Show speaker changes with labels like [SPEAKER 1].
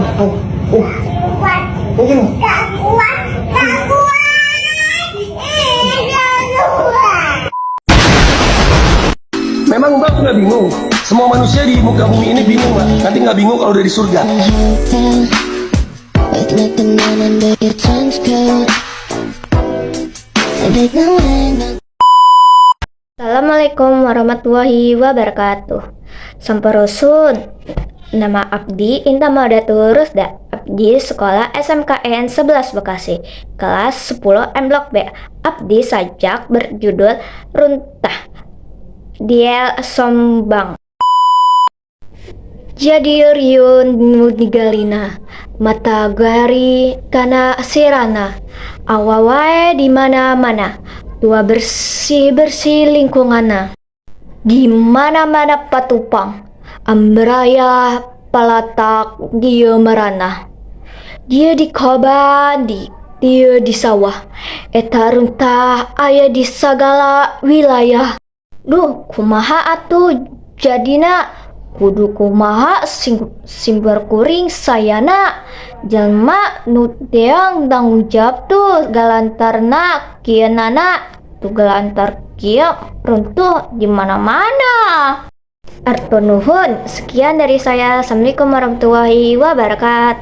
[SPEAKER 1] Oh, oh. Oh, gini.
[SPEAKER 2] Gak kuat, gak kuat. Ih, gak kuat.
[SPEAKER 1] Memang Mbak nggak bingung? Semua manusia di muka bumi ini bingung, Mbak. Nanti nggak bingung kalau udah di surga.
[SPEAKER 3] Hotel with like the man under your trench coat. There's no end.
[SPEAKER 4] Assalamualaikum warahmatullahi wabarakatuh. Sampurasun. Nama Abdi Inta Maudatul Rusda. Abdi sekolah SMKN 11 Bekasi, kelas 10 M Blok B. Abdi sajak berjudul Runtah. Diel Sombang. Jadi riun nu ningalina, mata gari kana sirahna, awa wae di mana-mana, teu bersih-bersih lingkunganna. Di mana-mana patupang, ambaraya palatak dieu merenah. Dieu di kobam, di dieu di sawah, eta runtah aya di sagala wilayah. Duh, kumaha atuh jadina, kudu kumaha sing simkuring sayana, jalma nu teang tanggung jawab tuh galantarna kieunana, tuh galantar kieu runtuh di mana-mana. Hatur nuhun, sekian dari saya. Assalamualaikum warahmatullahi wabarakatuh.